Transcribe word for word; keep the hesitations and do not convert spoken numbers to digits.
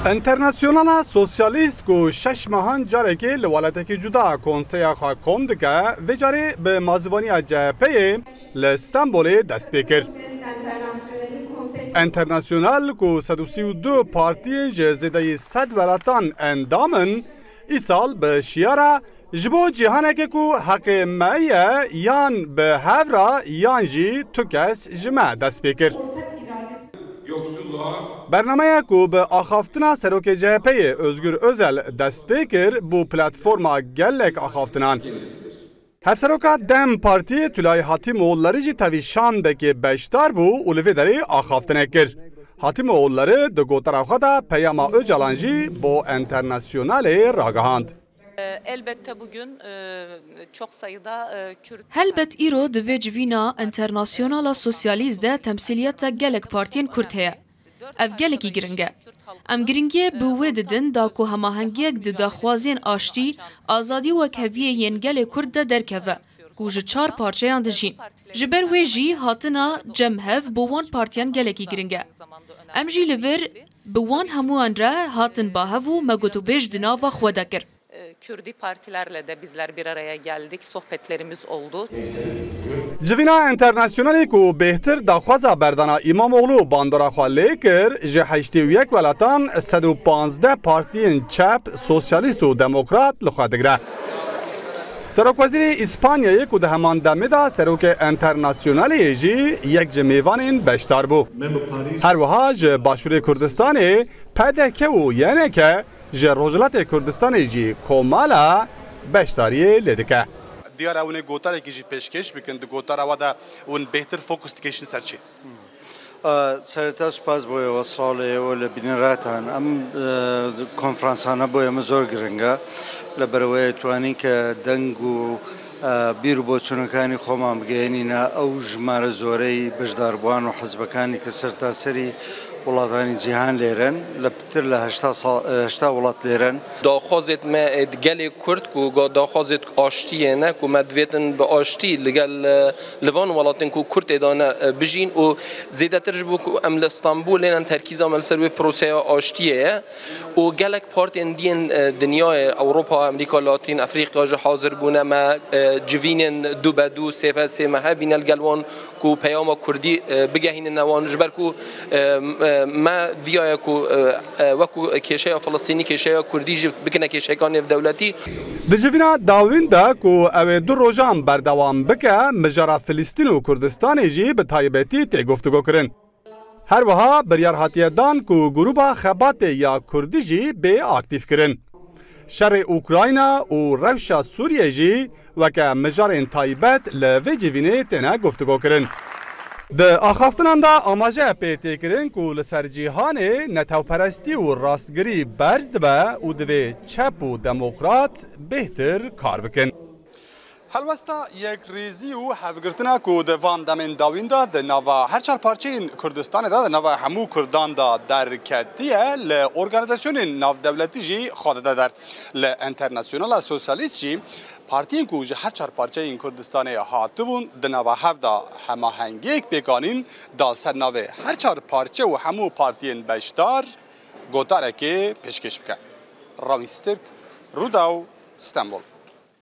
Enternasyonala Sosyalîst ku şeş mehan carekê li welatekî cuda konseya xwe kom dike, vê carê bi mazîvaniya C H P'yê li Stenbolê dest pê kir. Enternasyonal ku sed û sî û du partiyên ji zêdeyî sed welatan endam in, îsal bi şiyara "Ji bo cîhaneke ku heqê me ye, yan bi hev re yan jî tu kes ji me" dest pê kir. Bernameya ku bi axaftina serokê C H P'yê Özgür Özel dest pê kir, bû platforma gelek axaftinan. Hevseroka DEM Partiyê Tülay Hatimoğulları jî tevî şandekê beşdar bû û li vê derê axaftinek kir. Hatimoğulları di gotara xwe de peyama Ocalan jî bo Enternasyonalê ragihand. Elbette bugün e, çok sayıda e, Kürt Helbet îro di vê civîna Enternasyonala Sosyalîst de temsîliyeta gelek partiyên Kurd heye. Ev gelekî giring e. Em giringiyê bi wê didin da ku hemahengiyek di daxwazên aştî, azadî û wekheviyê yên gelê Kurd de derkeve, ku ji çar parçeyan dijîn. Ji ber wê jî hatina cem hev bo wan partiyan gelekî giring e. Em jî li vir bi wan hemûyan re hatin ba hev û me gotûbêj di nava xwe de kir. E, Kürdi partilerle de bizler bir araya geldik, sohbetlerimiz oldu. Civîna Enternasyonalê ku bêhtir daxwaza berdana Îmamoğlu bandora xwe lê kir, ji heştê û yek welatan sed û panzdeh partiyên çep, sosyalîst û demokrat li xwe digire. Serokwezîrê Îspanyayê ku di heman demê de serokê Enternasyonalê ye jî yek ji mêvanên beşdar bû. Her wiha ji Başûrê Kurdistanê P D K û Y N K, ji Rojhilatê Kurdistanê jî komala beşdariyê lê dike. Diyar e hûn ê gotarekî jî pêşkêş bikin, di gotara we de hûn bêhtir fokus dikêşin ser çi? Sereta spas bo ye wesalê û li bîneratan. Em, e, konferansana bo ye me zor giring e. Li ber wê twanîn ke deng û, e, bîr û boçûnekanî xweman bigehînîne ew jimare zoreyî beşdarbuwan û hizbekanî ke sertaserî welatanî cîhan lêre ne, li pitir li heşta sal, e, heşta welat lêre ne. Daxwazêt me, e, gelê Kurd ku ga-, daxwazêt aştiyê ne, ku me divêtin bi aştî li gel, e, li van welatên ku Kurd tê de ne, e, bijîn û zêdetir ji bo ku em li Stenbolê ne, terkîza me li ser wê proseya aştiyê ye û gelek partiyên diyên, e, dinyayê, Ewropa, Amerîka Latîn, Efrîka jî hazir bûne me, e, civînên du be du, sê be sê me hebîne li gel wan ku peyama Kurdî, e, bigehînine wan, ji ber ku, e, e, me viyaye ku, e, e, wekû kêşeya Filistînî, kêşeya Kurdî jî bikine kêşeyeka nêvdewletî. Di civîna dawîn de ku ew ê du rojan berdewam bike, mijara Filistîn û Kurdistanê jî bi taybetî tê guftûgokirin. Her wiha biryar hatiye dan ku Grûba Xebatê ya Kurdî jî bê aktîfkirin. Şerê Ukrayna û rewşa Sûriyê jî weke mijarên taybet li vê civînê têne guftûgokirin. Di axaftinan de amaje pê tê kirin ku li ser cîhanê netewperestî û rastgirî berz dibe û divê çep û demokrat bêhtir kar bikin. Helwesta yekrêzî û hevgirtina ku di van demên dawîn de di nava her çar parçeyên Kurdistanê de, di nava hemû Kurdan de derketiye, li organîzasyonên navdewletî jî xwe dide der. Li Enternasyonala Sosyalîst jî partiyên ku ji her çar parçeyên Kurdistanê hatibûn, di nava hev de hemahengiyek pêk anîn, da li ser navê her çar parçe û hemû partiyên beşdar gotarekê pêşkêş bike. Rawîn Stirk, Rûdaw, Stenbol.